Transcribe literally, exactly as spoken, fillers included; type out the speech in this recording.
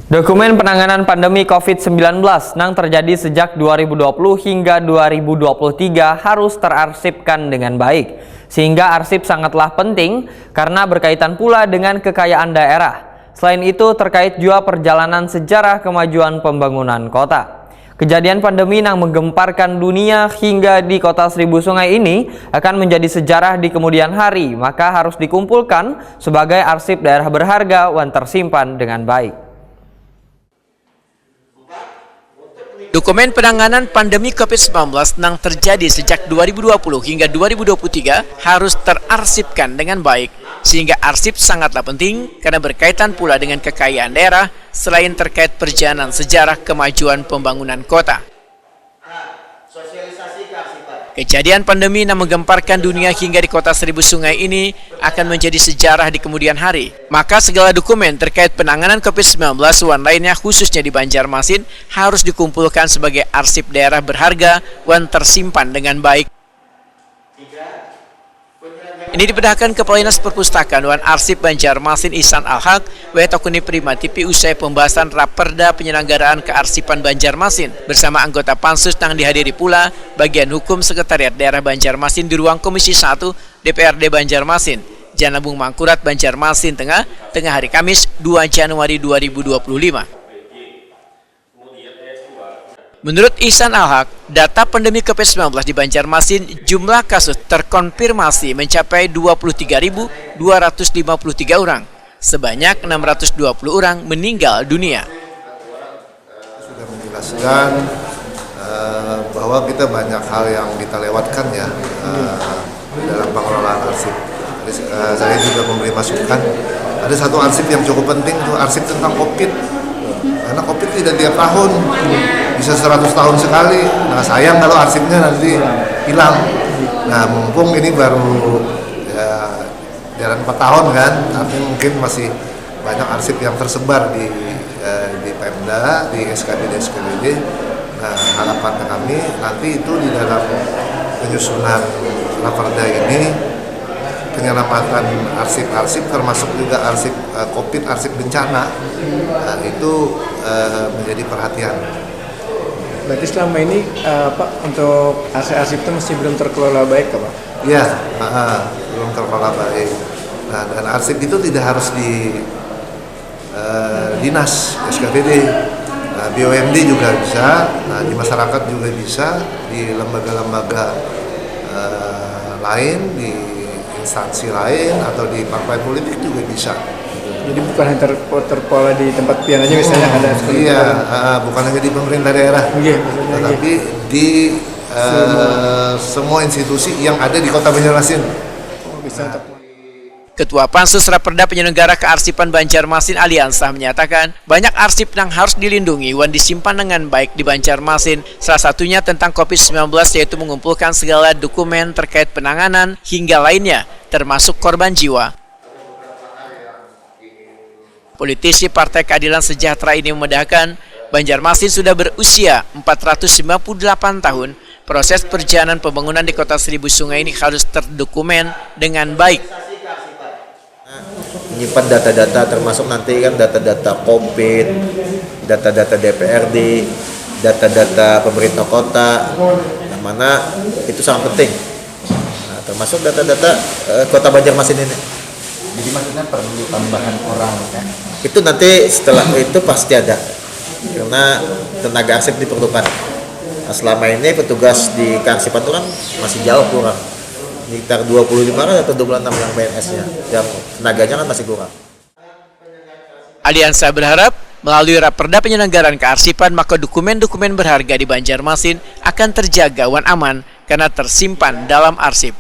Dokumen penanganan pandemi covid sembilan belas nang terjadi sejak dua ribu dua puluh hingga dua ribu dua puluh tiga harus terarsipkan dengan baik, sehingga arsip sangatlah penting karena berkaitan pula dengan kekayaan daerah. Selain itu, terkait jua perjalanan sejarah kemajuan pembangunan kota. Kejadian pandemi nang menggemparkan dunia hingga di kota Seribu Sungai ini akan menjadi sejarah di kemudian hari, maka harus dikumpulkan sebagai arsip daerah berharga wan tersimpan dengan baik. Dokumen penanganan pandemi covid sembilan belas nang terjadi sejak dua ribu dua puluh hingga dua ribu dua puluh tiga harus terarsipkan dengan baik, sehingga arsip sangatlah penting karena berkaitan pula dengan kekayaan daerah selain terkait perjalanan sejarah kemajuan pembangunan kota. Kejadian pandemi nang menggemparkan dunia hingga di kota Seribu Sungai ini akan menjadi sejarah di kemudian hari. Maka segala dokumen terkait penanganan covid sembilan belas wan lainnya, khususnya di Banjarmasin, harus dikumpulkan sebagai arsip daerah berharga wan tersimpan dengan baik. Ini dipedahkan Kepala Dinas Perpustakaan wan Arsip Banjarmasin Ihsan Al-Haq, W Tokuni Prima T V usai pembahasan Raperda Penyelenggaraan Kearsipan Banjarmasin bersama anggota Pansus nang dihadiri pula Bagian Hukum Sekretariat Daerah Banjarmasin di ruang Komisi satu D P R D Banjarmasin, Jalan Lambung Mangkurat, Banjarmasin Tengah, tengah hari Kamis, dua Januari dua ribu dua puluh lima. Menurut Ihsan Al-Haq, data pandemi covid sembilan belas di Banjarmasin, jumlah kasus terkonfirmasi mencapai dua puluh tiga ribu dua ratus lima puluh tiga orang. Sebanyak enam ratus dua puluh orang meninggal dunia. Sudah menjelaskan eh, bahwa kita banyak hal yang kita lewatkan ya eh, dalam pengelolaan arsip. Tadi eh, saya juga memberi masukan. Ada satu arsip yang cukup penting itu arsip tentang COVID. Karena COVID tidak tiap tahun, bisa seratus tahun sekali. Nah sayang kalau arsipnya nanti hilang. Nah mumpung ini baru ya, jalan empat tahun kan, tapi mungkin masih banyak arsip yang tersebar di eh, di Pemda, di S K B D S K B D. Nah harapan kami nanti itu di dalam penyusunan Raperda ini penyelamatan arsip-arsip termasuk juga arsip eh, COVID, arsip bencana, nah, itu eh, menjadi perhatian. Berarti selama ini eh, Pak untuk arsip-arsip itu masih belum terkelola baik, Pak? Iya, uh, belum terkelola baik. Nah, dan arsip itu tidak harus di uh, dinas S K P D, nah, B U M D juga bisa, nah, di masyarakat juga bisa, di lembaga-lembaga uh, lain, di instansi lain atau di partai politik juga bisa. Jadi bukan hanya ter terpola di tempat pian aja misalnya hmm, ada seperti iya, itu. Uh, bukan hanya di pemerintah daerah, iya, tetapi iya. Di uh, semua. Semua institusi yang ada di Kota Banjarmasin. Oh, bisa nah. Ketua Pansus Raperda Penyelenggara Kearsipan Banjarmasin Aliansah menyatakan, banyak arsip yang harus dilindungi wan disimpan dengan baik di Banjarmasin, salah satunya tentang covid sembilan belas yaitu mengumpulkan segala dokumen terkait penanganan hingga lainnya, termasuk korban jiwa. Politisi Partai Keadilan Sejahtera ini memedahkan, Banjarmasin sudah berusia empat ratus sembilan puluh delapan tahun. Proses perjalanan pembangunan di Kota Seribu Sungai ini harus terdokumen dengan baik. Menyimpan data-data termasuk nanti kan data-data COVID, data-data D P R D, data-data pemerintah kota, yang mana itu sangat penting. Nah, termasuk data-data eh, Kota Banjarmasin ini. Jadi maksudnya perlu tambahan orang kan? Itu nanti setelah itu pasti ada karena tenaga arsip diperlukan. Nah, selama ini petugas di kearsipan itu kan masih jauh kurang sekitar dua puluh lima kan atau dua puluh enam yang B N S-nya yang tenaganya kan masih kurang. Aliansa berharap melalui Raperda penyelenggaraan kearsipan maka dokumen-dokumen berharga di Banjarmasin akan terjaga wan aman karena tersimpan dalam arsip.